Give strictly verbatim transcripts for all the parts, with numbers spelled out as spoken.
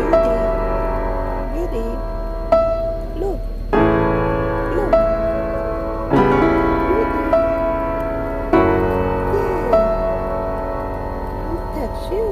Beauty, Beauty, look, look, Beauty, yeah, look at you.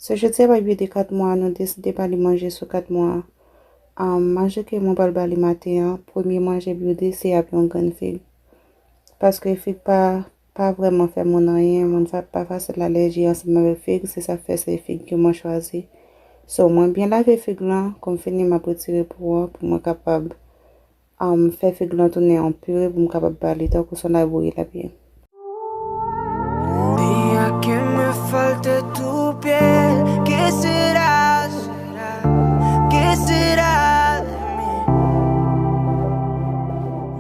So, jodi a bay Beauty kat mwa, nou deside ba li manje sou kat mwa. Um, manje ke mwen pral ba li maten an, premye manje Beauty se ap yon grenn fig. Paske fig pa, pa vrèman fè moun anyen, moun fa, pa fasil alèji ansanm avèk fig, se sa k fè se fig ke mwen chwazi. So, mwen byen lave fig lan, kon m fini m ap retire po an pou mwen kapab um, fè fig lan tounen an pire pou m kapab ba li tankou si w ta bouyi l ap ye. Día que me falte tu piel, ¿qué será? ¿Qué será de mí?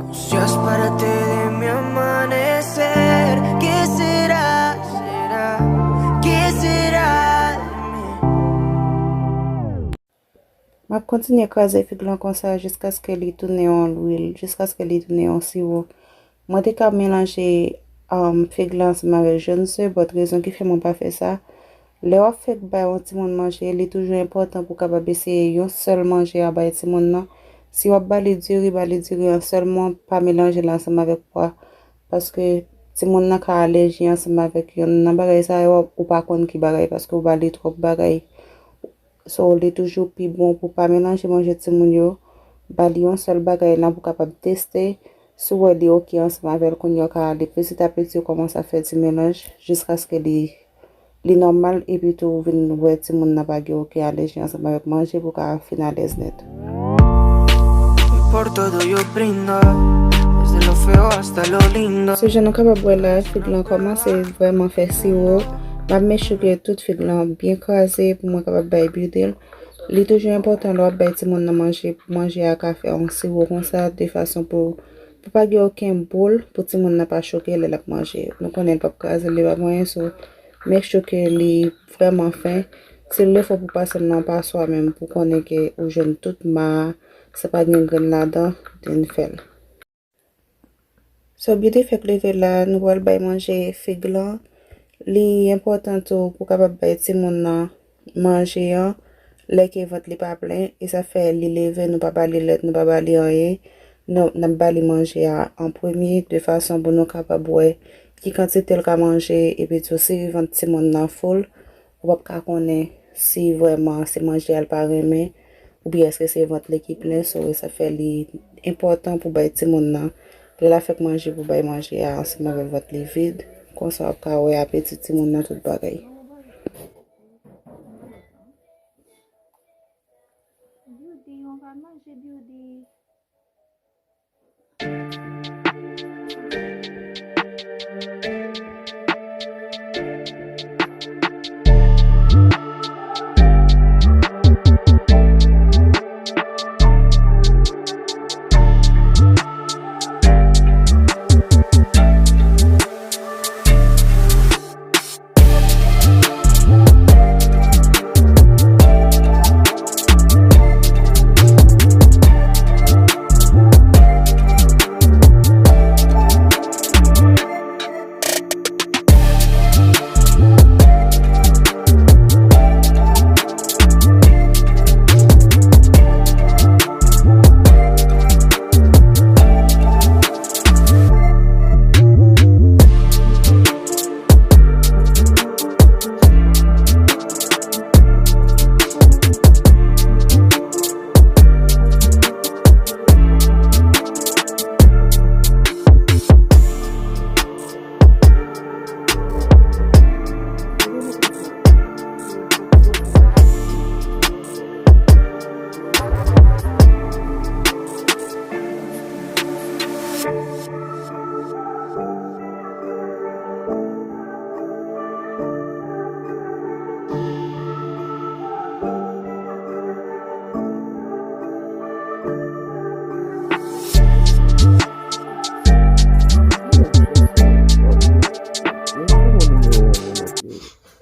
No seas parte de mi amanecer, ¿qué será? ¿Qué será de mí? M ap kontinye kraze fig lan konsa jiskaske li tounen yon lwil, jiskaske li tounen yon siwo. Mwen te ka melanje, um, fig lan ansanm avèk jèn ze, but rezon ki fè mwen pa fè sa, lè w ap fèk bay yon timoun manje, li toujou enpòtan pou w kapab eseye yon sèl manje a bay timoun nan. Si w ap ba li diri, ba li diri an sèlman, pa melanje l ansanm avèk pwa. Paske timoun nan ka alèji ansanm avèk yonn nan bagay sa yo, ou pa konn ki bagay, paske w ba li twòp bagay. So, li toujou pi bon pou pa melanje manje timoun yo. Ba li yon sèl bagay lan pou kapab teste. Si w wè li oke ansanm avè l, kounye a w ka ale pitit a piti, w kòmanse ap fè ti melanj jiskaske li, li nòmal, epi tou w vin wè timoun nan pa gen okenn alèji ansanm avèk manje pou w ka fin alèz nèt. Por todo yo brindo, desde lo feo hasta lo lindo. Sou jan nou kapab wè la, fig lan kòmanse vrèman fè siwo. M ap make sure ke tout fig lan byen kraze pou mwen kapab bay Beauty l. Li toujou enpòtan lè w ap bay timoun nan manje, pou manje a ka fè yon siwo konsa, de fason pou, pou pa gen okenn boul, pou timoun nan pa choke lè l ap manje. Nou konnen l p ap kraze, li p ap anyen, so make sure ke li vrèman fen. Se lefò pou pase l nan paswa menm pou konnen ke ou jwenn tout ma a, sa pa gen grenn ladan, then fè l. So, Beauty fèk leve la, nou pral bay manje fig lan. Li enpòtan tou pou kapab bay timoun nan manje an, lè ke vant li pa plen, e sa fè li leve, nou pa ba li lèt, nou pa ba li anyen. Non, n ap ba li manje a an premye, de fason pou nou kapab wè ki kantite l ka manje, epi tou si vant timoun nan full, ou p ap ka konnen si vrèman se manje a l pa renmen, oubyen èske se vant li ki plen, so e sa fè li enpòtan pou bay timoun nan. Lè l ap fèk manje, pou bay manje a ansanm avèk vant li vid, konsa w ap ka wè apeti timoun nan tout bagay. Beauty, on va manger, Beauty.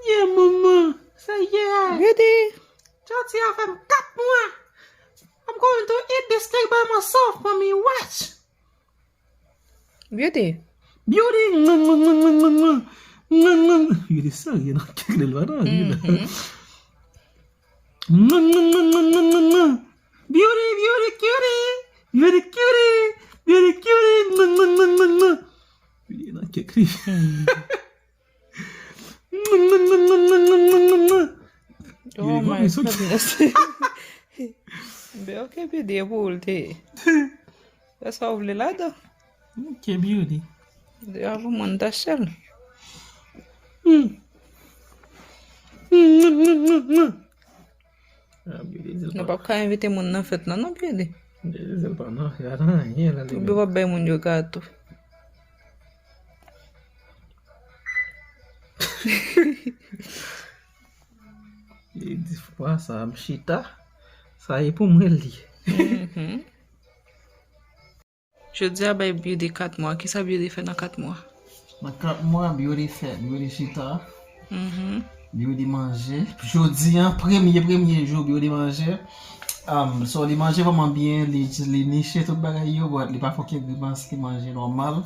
Yeah, manman, sa ye. Beauty. Jodi a fè m kat mwa. I'm going to eat this cake by myself, mommy. Watch. Beauty. Beauty. Beauty serye nan kèk lè l pa nan ri la. Beauty, beauty, cutie. Beauty, cutie. Beauty, cutie. Beauty nan kèk li. Oh my goodness. Ben, ok, pede pou ou l te. Fè sa w vle ladan. Ok, Beauty. De avan mwen ta chèl. Ah, Beauty di l pa. Nou p ap ka envite moun nan fèt lan, non, Beauty. Beauty di l pa nan fèt anyen la. Oubyen w ap bay moun yo gato. Li di fwa sa, m chita. Sa e pou mwen li. Jodi a bay Beauty kat mwa. Kisa Beauty fè nan kat mwa? Nan kat mwa, Beauty fè, Beauty chita. Beauty manje. Jodi a, premye, premye jou Beauty manje. Um, so, li manje vrèman byen, li, li niche tout bagay yo, but li pa fè okenn grimas, li manje nòmal.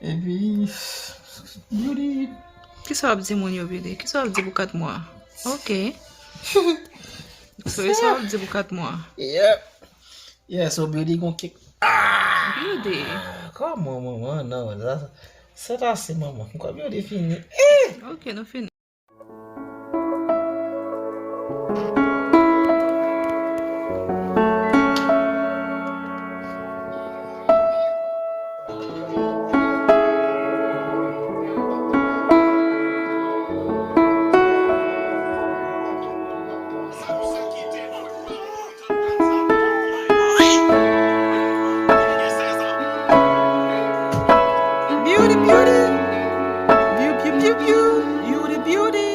Epi, Beauty. Kisa w ap di moun yo, Beauty? Kisa w ap di pou kat mwa? Ok. So, e sa w ap di pou kat mwa? Yep. Yeah, so Beauty gon kèk. Ah! Beauty. Kòman, manman? Non, la, se ta se manman. Kòman Beauty fini? Eh! Ok, nou fini. Beauty, beauty. Beauty, beauty, beauty. Beauty, beauty.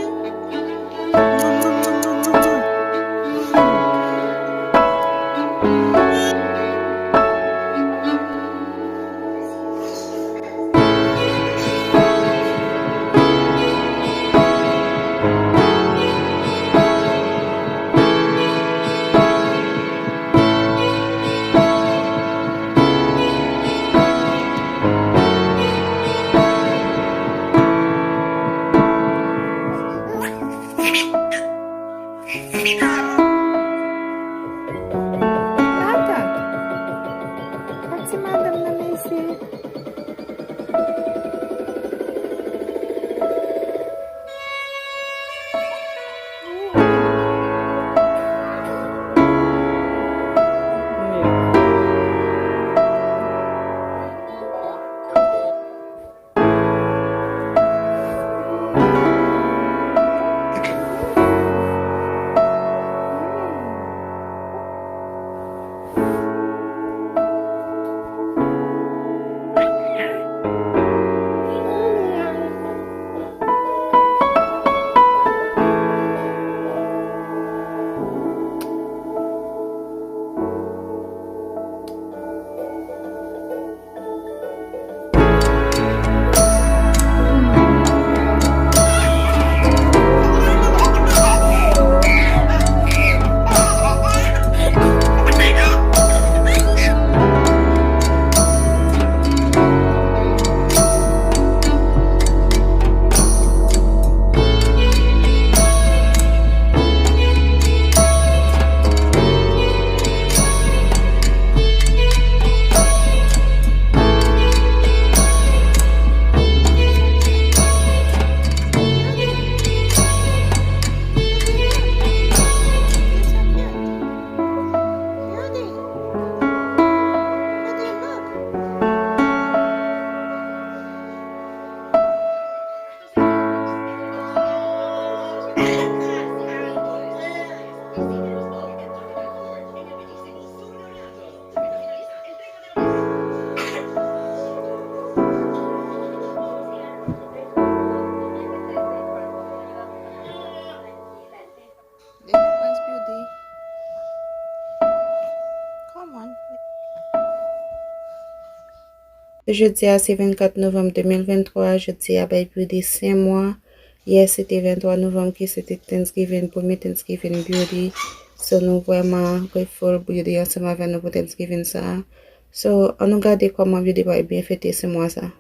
Jodi a se vennkat novanm de mil venntwa, jodi a bay Beauty senk mwa. Yè se te venntwa novanm ki se te Thanksgiving, premye Thanksgiving Beauty. So nou vrèman grateful Beauty ansanm avè nou pou Thanksgiving sa a. So, ann nou gade kòman Beauty pral byen fete senk mwa sa.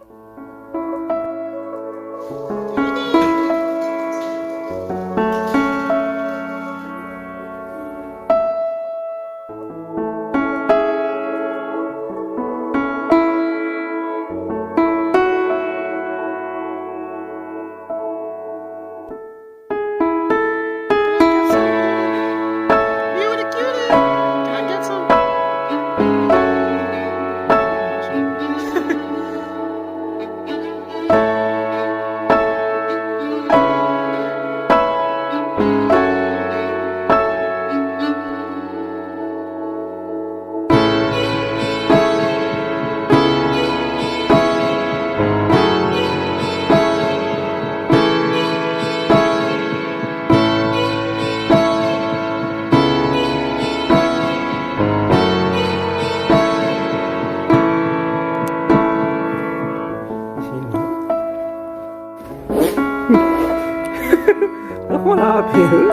Mwen la pye wi.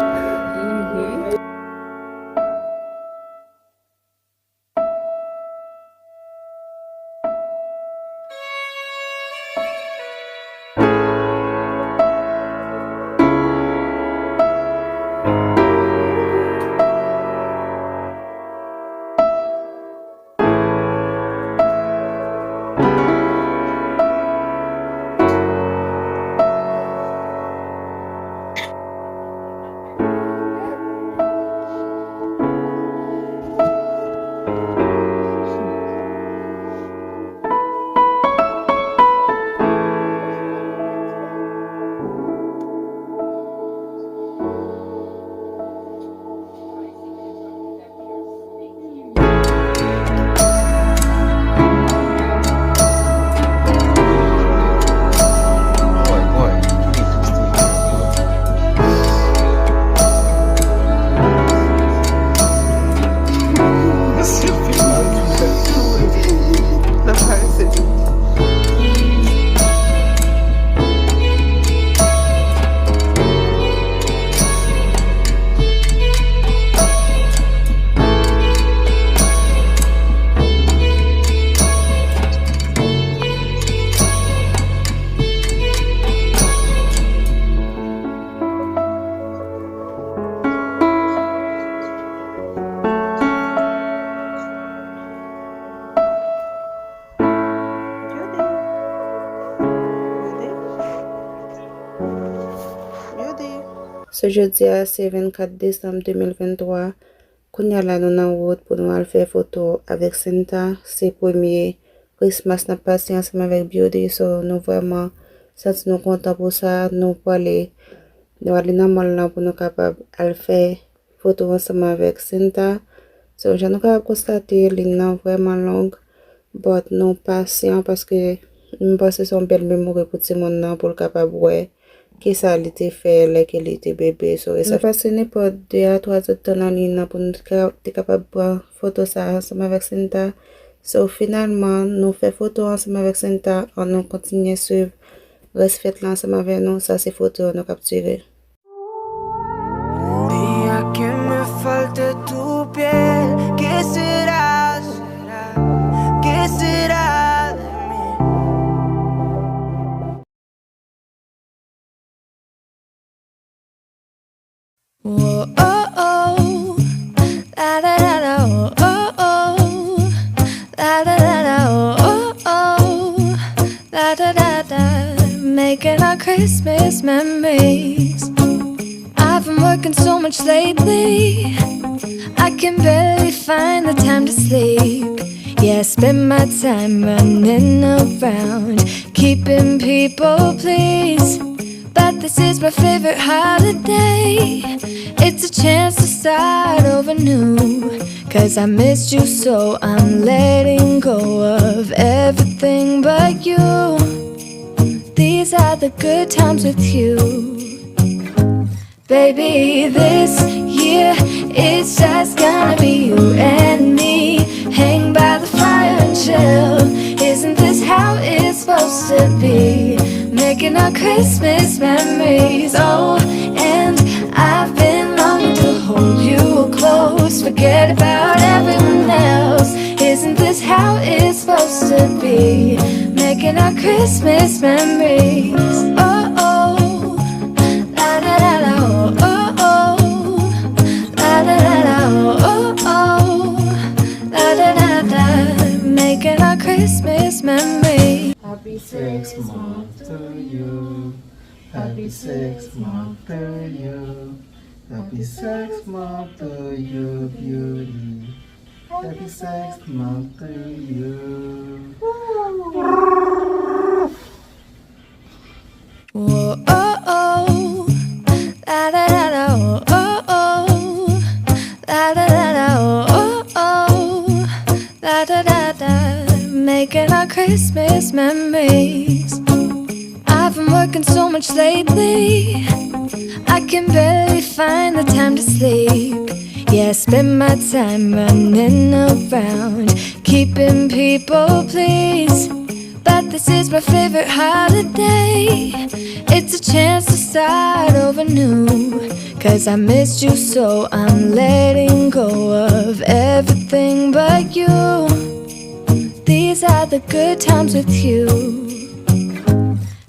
So, jodi a, se vennkat desanm de mil venntwa. Kounye a la, nou nan wout pou nou al fè foto avèk Santa. Se premye Christmas n ap pase ansanm avèk Beauty. So, nou vrèman santi nou kontan pou sa. Nou prale, nou ale nan mall lan pou nou kapab al fè foto ansanm avèk Santa. So, jan nou kapab konstate, liy nan vrèman long, but nou pasyan paske m panse se yon bèl memori pou timoun nan, pou l kapab wè kisa li te fè lè ke li te bebe. So, e sa pase nenpòt de a twa zèdtan nan liy nan pou nou te ka, te kapab pran foto sa a ansanm avèk Santa. So, finalman, nou fè foto ansanm avèk Santa. Ann nou kontinye swiv rès fèt la ansanm avè nou. Sa se foto nou k ap tire. Día que me falte tu piel, ¿qué será? ¿Qué será de mí? Whoa, oh, oh. La, da, da, da, oh, oh, oh. La, da, da, da, oh, oh, oh. La, da, da, da. Making our Christmas memories. I've been working so much lately, I can barely find the time to sleep. Yeah, I spend my time running around, keeping people pleased. But this is my favorite holiday. It's a chance to start over new. 'Cause I missed you, so I'm letting go of everything but you. These are the good times with you. Baby, this year it's just gonna be you and me. Hang by the fire and chill. Isn't this How it's supposed to be, making our Christmas memories. Oh, and I've been longing to hold you close, forget about everyone else. Isn't this how it's supposed to be, making our Christmas memories? Oh, oh, la da da da, oh, oh, oh, la da da da, oh, oh, oh, la da da da, making our Christmas memories. Happy sex month to you. Happy sex month to you. Happy sex month to you, beauty. Happy sex month to you. Whoa, oh, oh. La da da da, oh, oh, oh. La da da da, oh, oh, oh. La da da da, making our Christmas memories. I've been working so much lately, I can barely find the time to sleep. Yeah, I spend my time running around, keeping people pleased. But this is my favorite holiday. It's a chance to start over new. Cause I missed you, so I'm letting go of everything but you. These are the good times with you.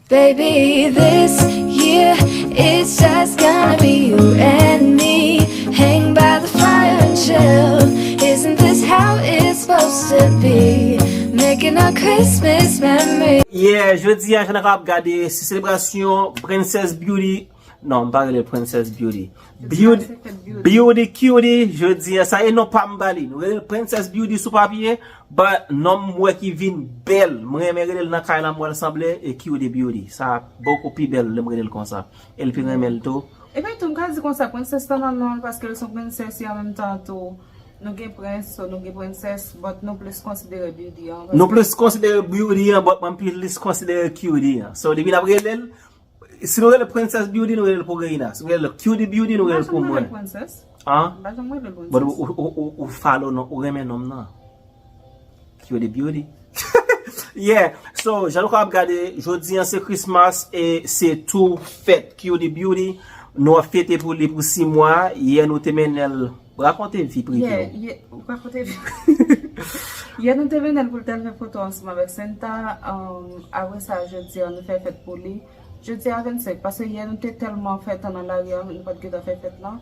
Baby, this year it's just gonna be you and me. Hang by the fire and chill. Isn't this how it's supposed to be? Making our Christmas memories. Yeah, jodi a, jan nou kapab gade, se selebrasyon Princess Beauty. Non, m pa rele Princess Beauty. Beauty, Beauty Cutie, jodi a, sa e non pa m ba li. Nou rele Princess Beauty sou papye, but non m wè ki vin bèl. Mwen renmen rele l nan kay la, m wè l sanble e Cutie Beauty. Sa bokou pi bèl lè m rele l konsa. E l pi renmen l tou. Epi tou, m ka di konsa, prensès lan nan non l, paske l se yon prensès, e an menm tan tou, nou gen prens, so nou gen prensès, but nou plis konsidere Beauty an. Nou plis konsidere Beauty an, but mwen plis konsidere Cutie an. So, depi n ap rele l, si nou rele Princess Beauty, nou rele l pou Reina. Si nou rele l Cutie Beauty, nou rele l pou mwen. Prensès. An? M pa janm rele l But prensès. Ou, ou, ou, ou follow non, ou renmen non m nan. Cutie Beauty. Yeah. So, jan nou kapab gade, jodi an se Christmas e se tou fèt Cutie Beauty. Nou ap fete pou li pou sis mwa. Yè nou te mennen l, rakonte vi prive Yeah, w. Yeah, ou ka kote. Yè nou te mennen l pou l t al fè foto ansanm avèk Santa. Um, apre sa, jodi an, nou fè fèt pou li. Jodi a vennsenk, paske yè nou te tèlman fè tan nan lari a, nou pa t gentan fè fèt lan.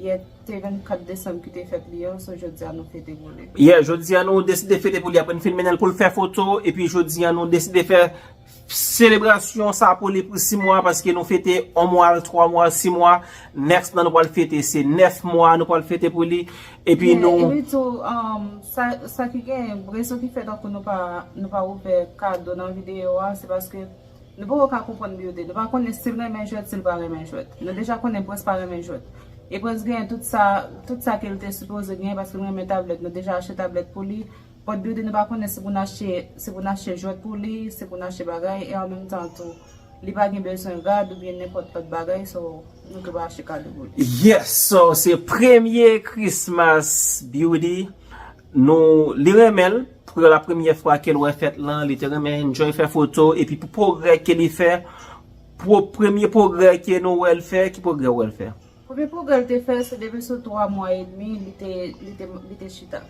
Yè te vennkat desanm ki te fèt li an, so jodi a nou fete pou li. Yeah, jodi a nou deside fete pou li apre n fin mennen l pou l fè foto, epi jodi a nou deside fè selebrasyon sa pou li pou sis mwa, paske nou fete yon mwa, twa mwa, sis mwa. Next lan nou pral fete, se nèf mwa nou pral fete pou li. Epi Yeah, nou epi tou, um, sa, sa ki gen, rezon ki fè tankou nou pa, nou pa ouvè kado nan videyo a, se paske nou poko ka konprann Beauty. Nou pa konnen si l renmen jwèt, si l pa renmen jwèt. Nou deja konnen Prince pa renmen jwèt. E Prince genyen tout sa, tout sa ke l te sipoze genyen paske l renmen tablèt. Nou deja achte tablèt pou li. But Beauty, nou pa konnen si pou n achte, si pou n achte jwèt pou li, si pou n achte bagay, e an menm tan tou, li pa gen bezwen rad oubyen nenpòt lòt bagay, so nou tou pa achte kado pou li. Yes, so se premye Christmas Beauty. Nou, li renmen l. Pou la premyè fwa ke l wè fèt lan, li te renmen enjoy fè foto. Epi pou pwogrè ke li fè, pou premye pwogrè ke nou wè l fè, ki pwogrè w wè l fè? Premye pwogrè l te fè, se depi sou twa mwa edmi, li te, li te, li te chita.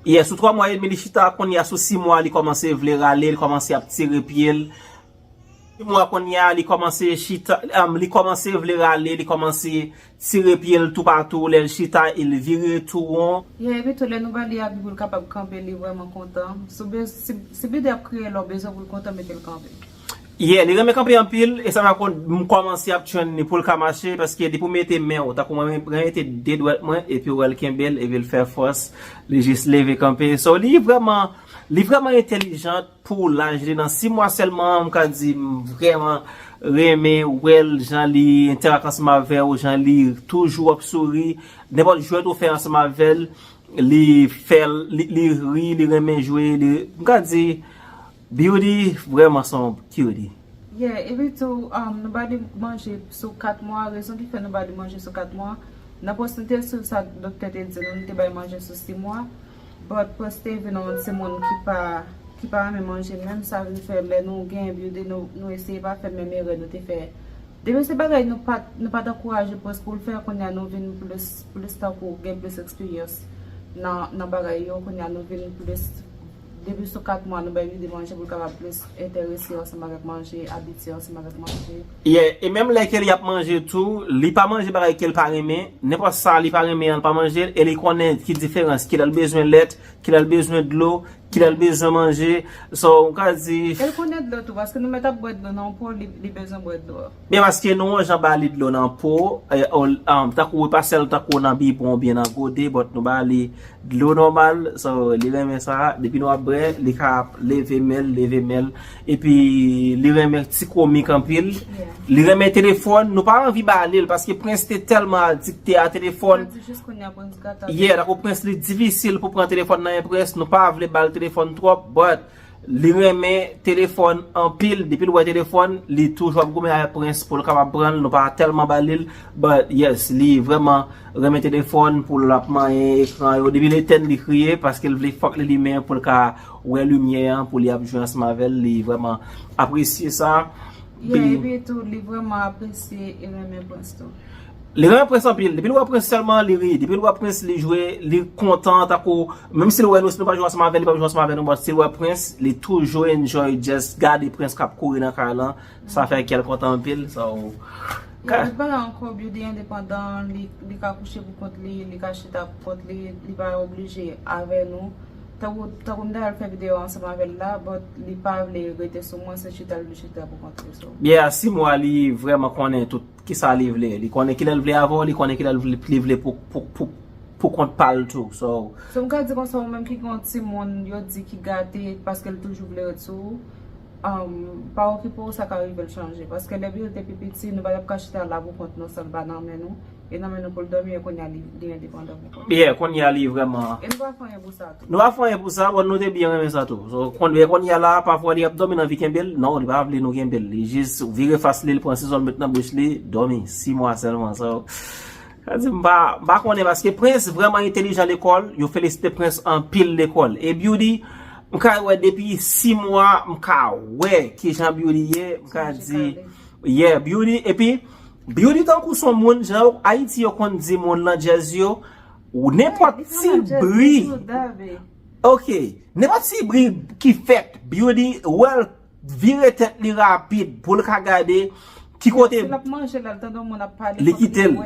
Yeah, sou twa mwa edmi li chita, kounye a sou sis mwa li kòmanse vle rale, li kòmanse ap tire pye l. Sis mwa kounye a li kòmanse chita, um, li kòmanse vle rale, li kòmanse tire pye l toupatou, lè l chita, e l vire tou won. Yeah, epi tou lè nou ba li abi pou l kapab kanpe, li vrèman kontan. Si w be-, si, si Beauty ap kriye lè w bezwen pou l kontan, mete l kanpe. Yeah, li renmen kanpe anpil, e sa fè kon m kòmanse ap train li pou l ka mache, paske depi w mete men w, tankou mwen, mwen mete de dwèt mwen, epi w wè l kenbe l, epi l fè fòs, li jis leve kanpe. So, li vrèman, li vrèman entèlijan pou laj li nan sis mwa sèlman, m ka di m vrèman renmen wè l, jan li entèrak ansanm avè w, jan li toujou ap souri, nenpòt jwèt ou fè ansanm avè l, li fè l, li, li ri, li renmen jwe, li, m ka di, Beauty vrèman se yon cutie. Yeah, epi tou, um, nou ba li manje sou kat mwa, rezon ki fè nou ba li manje sou kat mwa, nan pwòs nou te swiv sa doktè te di nou, nou te bay manje sou sis mwa, but Prince te vin yon timoun ki pa, ki pa renmen manje menm, sa vin fè lè nou gen Beauty, nou, nou eseye pa fè menm erè nou te fè. Depi se bagay nou pa, nou pa t ankouraje Prince pou l fè, kounye a nou vin plis, plis tankou gen plis eksperyans nan, nan bagay yo, kounye a nou vin plis, depi sou kat mwa nou bay Beauty manje pou l kapab plis enterese ansanm avèk manje, abitye ansanm avèk manje. Yeah, e menm lè ke li ap manje tou, li pa manje bagay ke l pa renmen, nenpòt sa li pa renmen an, li pa manje l, e li konnen ki diferans, kilè l bezwen lèt, kilè l bezwen dlo, kilè l bezwen manje. So, m ka di. E l konnen dlo tou, paske nou mèt ap bwè dlo nan yon po, li, li bezwen bwè dlo a. Byen, paske nou yon jan ba li dlo nan po, e, o, um, tankou repase l, tankou nan bibwon oubyen nan gode, but nou ba li dlo nòmal, so, li renmen sa, depi nou ap bwè, li ka leve men l, leve men l, epi li renmen ti komik anpil, li renmen telefòn, nou pa anvi ba li l, paske Prince te tèlman adikte a telefòn. Jis kounye a Prince gata. Yeah, tankou Prince li difisil pou pran telefòn nan men Prince, nou pa vle ba l telefòn twòp, but li renmen telefòn anpil, depi l wè telefòn, li toujou ap goumen avèk Prince pou l kapab pran l, nou pa tèlman ba li l, but yes, li vrèman renmen telefòn pou l ap manyen ekran yo, depi l etèn li kriye, paske l vle fòk li limen pou l ka wè limyè an, pou li ap jwe ansanm avè l, li vrèman apresye sa. Yeah, epi tou, li vrèman apresye e renmen Prince tou. Li renmen Prince anpil. Depi l wè Prince sèlman, li ri. Depi l wè Prince, li jwe, li kontan, tankou, menm si l wè nou, si nou pa jwe ansanm avè l, li p ap jwe ansanm avè nou, but si l wè Prince, li toujou enjoy just gade Prince k ap kouri nan kay lan. Sa fè kè l kontan anpil. So, yeah, lòt bagay ankò, Beauty endepandan, li, li ka kouche pou kont li, li ka chita pou kont li, li pa oblije avè nou. Tankou, tankou m ta al fè videyo ansanm avè l la, but li pa vle rete sou mwen, se chita l vle chita pou kont li, so. Yeah, sis mwa li vrèman konnen tout kisa li vle. Li konnen kilè l vle avè w, li konnen kilè l vle, li vle pou, pou, pou, pou kont pa l tou. So, so m ka di konsa, ou menm ki gen yon timoun, yo di ki gate, paske l toujou vle ret sou ou, um, pa okipe w, sa ka rive l chanje. Paske lè Beauty te pi piti, nou pa t ap ka chita la pou kont nou san l pa nan men nou. E nan men nou pou l dòmi, e kounye a li, li endepandan pou kont li. Yeah, kounye a li vrèman. E nou pa fè anyen pou sa tou. Nou pa fè anyen pou sa, but nou te byen renmen sa tou. So, kounye a la, pafwa li ap dòmi, n anvi kenbe l. Non, li pa vle nou kenbe l. Li jis vire fas li, li pran ti zòn met nan bouch li, dòmi. Sis mwa sèlman. So, sa di m pa, m pa konnen paske Prince vrèman entelijan lekòl, yo felisite Prince anpil lekòl. E Beauty, m ka wè depi sis mwa, m ka wè kijan Beauty ye, m ka di, yeah, Beauty, epi Beauty tankou s on moun, jan yo, Ayiti yo konn di moun nan djèz yo, ou nenpòt ti bri. Ok, nenpòt ti bri ki fèt, Beauty wè l vire tèt li rapid pou l ka gade ki kote. Si l ap manje la, l tande yon moun ap pale, li kite l.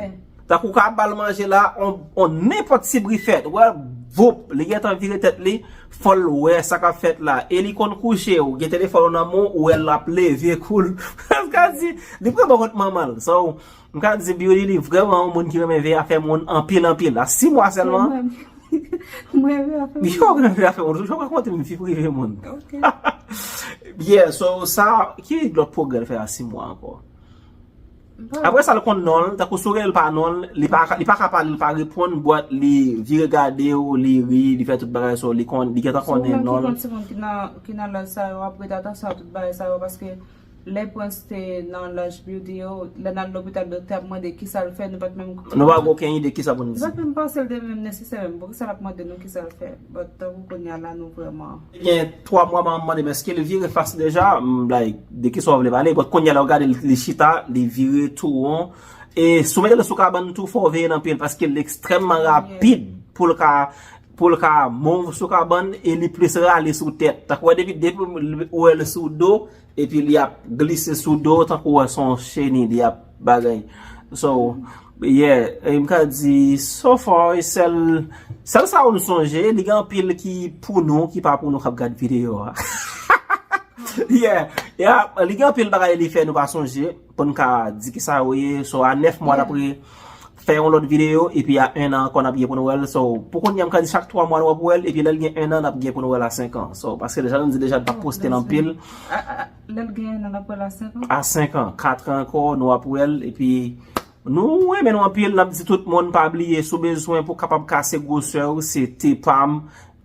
Tankou ka ap ba l manje la, on, on nenpòt ti bri fèt. Wè, voup, li gentan vire tèt li, fò l wè sa k ap fèt la. E li konn kouche, ou gen telefòn ou nan men w, ou wè l ap leve kou l. Paske di, li pran bò kont manman l. So, m ka di Beauty li vrèman yon moun ki renmen veye afè moun anpil, anpil. A sis mwa sèlman. Mwen veye afè moun. Yo, renmen veye afè moun. Toujou rakonte m vi prive moun. Ok. Yeah, so sa, ki lòt pwogrè l fè a sis mwa ankò? Apre sa, l konn non l, tankou si w rele l pa non l, li pa, li pa ka pale, li pa reponn, but li vire gade w, li ri, li fè tout bagay, so li konn, li gentan konnen non l. Si w menm ki konn timoun ki nan, ki nan laj sa yo, w ap prete atansyon a tout bagay sa yo, paske lè Prince te nan laj Beauty yo, lè n al lopital, doktè ap mande kisa l fè, nou pa t menm. Nou pa gen okenn ide kisa pou n di. Nou pa t menm panse l te menm nesesè menm. Poukisa l ap mande nou kisa l fè? But tankou kounye a la, nou vrèman. Gen twa mwa, m ap mande m èske l vire fas deja, m, like, de kisa w vle pale? But kounye a la, w gade l, li chita, li vire tou won. E si w mete l sou kabann tou, fò w veye l anpil, paske l ekstrèmman rapid pou l ka, pou l ka move sou kabann, e li plis rale sou tèt. Tankou wè depi, depi w wè l sou do, epi li ap glise sou do, tankou wè s on cheni, li ap bagay. So, yeah, e m ka di, so far, e sèl, sèl sa ou n sonje, li gen anpil ki pou nou, ki pa pou nou k ap gad videyo a. Yeah, yeah, li gen anpil bagay li fè nou pa sonje, pou n ka di kisa yo ye. So, a nèf mwa dapre fè yon lòt videyo, epi a en an ankò n ap gen pou n wè l. So, pou kounye a, m ka di chak twa mwa nou ap wè l, epi lè l gen en an, n ap gen pou n wè l a senk an. So, paske deja, nou di deja, n p ap poste l anpil. A, a, lè l gen en an, n ap wè l a senk an? A senk an, kat an ankò, nou ap wè l, epi nou renmen nou anpil, n ap di tout moun, pa bliye, si w bezwen pou w kapab kase gwosè w, se te pa m,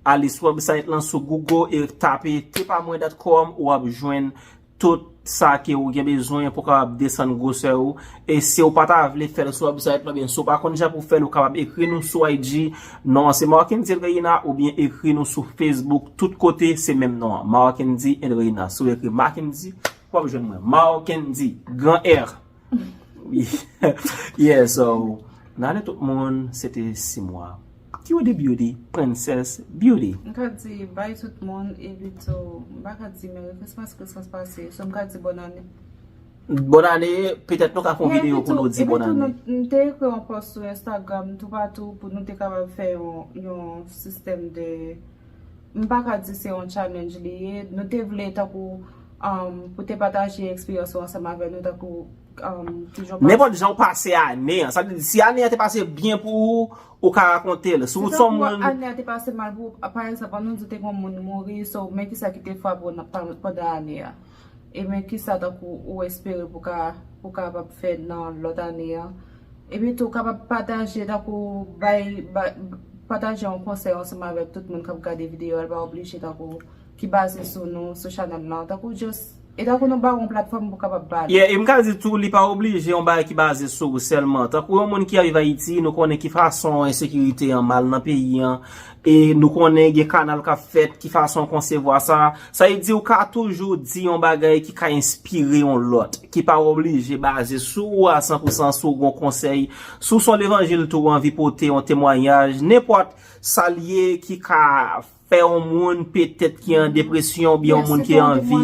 ale sou website lan, sou Google, e tape te pa mwen dot com, ou ap jwenn tout sa ke ou gen bezwen pou kapab desann gwosè ou. E si ou pa ta vle fè l sou website la, byen, si ou pa konn jan pou fè l, ou kapab ekri nou sou I G. Non an se Marckendy Reina, oubyen ekri nou sou Facebook. Tout kote, se menm non an, Marckendy and Reina. Si ou ekri Marckendy, w ap jwenn mwen. Marckendy, gran R. Yeah, so, n ale tout moun, se te Simwa. Cutie Beauty, Princess Beauty. M ka di bay tout moun, epi tou, m pa ka di Merry Christmas, Christmas pase. So, m ka di bòn ane. Bòn ane, petèt nou ka fè yon videyo pou nou di bòn ane. Epi tou, nou, m te ekri yon post sou Instagram, toupatou, pou nou te kapab fè yon, yon sistèm de, m pa ka di se yon challenge li ye. Nou te vle tankou, um, pou te pataje eksperyans ou ansanm avè nou, tankou, um, kijan w pase. Nenpòt jan w pase ane an. Sa vle di, si ane an te pase byen pou ou, ou ka rakonte l. Si w se yon moun, ane a te pase mal pou ou, pa egzanp, ann nou di te gen yon moun mouri, so, men kisa ki te frape w nan, pa-, pandan ane a. E men kisa tankou ou espere pou ka, pou kapab fè nan lòt ane an. Epi tou, kapab pataje, tankou bay, bay, pataje yon konsèy ansanm avèk tout moun k ap gade videyo a, l pa oblije tankou ki baze sou nou, sou chanèl lan. Tankou just, e tankou nou ba w yon platfòm pou kapab pale. Yeah, e m ka di tou, li pa oblije yon bagay ki baze sou ou sèlman. Tankou yon moun ki ap viv Ayiti, nou konnen ki fason ensekirite an mal nan peyi an, e nou konnen gen kanal k ap fèt, ki fason w konsevwa sa. Sa vle di ou ka toujou di yon bagay ki ka enspire yon lòt, ki pa oblije baze sou ou a san pou san, si w gen yon konsèy, si w se yon levanjil tou, ou anvi pote yon temwayaj, nenpòt sa l ye ki ka fè yon moun petèt ki an depresyon, oubyen yon moun ki anvi.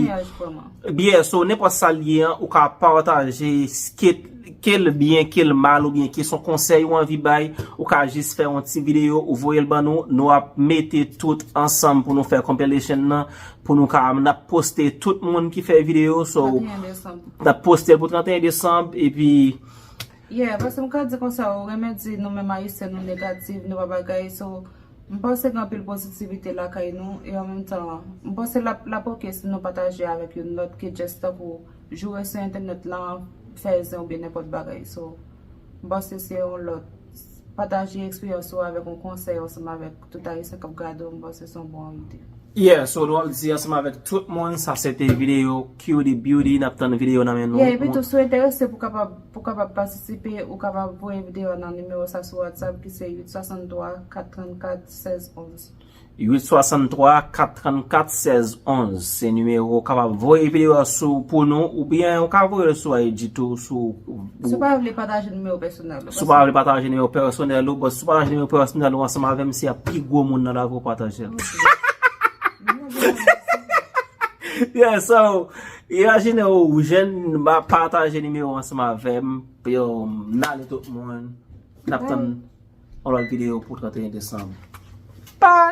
Yeah, so nenpòt sa l ye an, ou ka pataje, ke, ke l byen, ke l mal, oubyen ke se yon konsèy ou anvi bay, ou ka jis fè yon ti videyo, ou voye l ban nou, nou ap mete tout ansanm pou nou fè compilation nan, pou nou ka, n ap poste tout moun ki fè videyo, so, n ap poste l pou trannteyen desanm, epi Yeah, paske m ka di konsa, ou renmen di nou menm Ayisyen, nou negatif, nou pa bagay, so, m panse gen anpil pozitivite lakay nou, e an menm tan, m panse l ap, l ap oke si nou pataje avèk youn lòt ke just tankou joure sou entènèt lan, fè zen oubyen nenpòt bagay, so, m panse se yon lòt, pataje eksperyans ou avèk yon konsèy ansanm avèk tout Ayisyen k ap gade w, m panse se yon bon ide. Yeah, so nou ap di ansanm avèk tout moun, sa se te videyo Cutie Beauty, n ap tann videyo nan men nou. Yeah, epi tou, si w enterese pou kapab, pou kapab patisipe, ou kapab voye videyo a nan nimewo sa sou WhatsApp ki se uit swasanntwa kat trannkat sèz onz. Uit swasanntwa kat trannkat sèz onz, se nimewo ou kapab voye videyo a sou pou nou, oubyen ou ka voye l sou I G tou, sou Si w pa vle pataje nimewo pèsonèl ou. Si w pa vle pataje nimewo pèsonèl ou, but si w pataje nimewo pèsonèl ou ansanm avè m, se a pi gwo moun nan lavi w pataje l. Yeah, so, imajine w, jèn, ba pataje nimewo ansanm avè m, yo, n ale tout moun. N ap tann yon lòt videyo pou trannteyen desanm. Bye!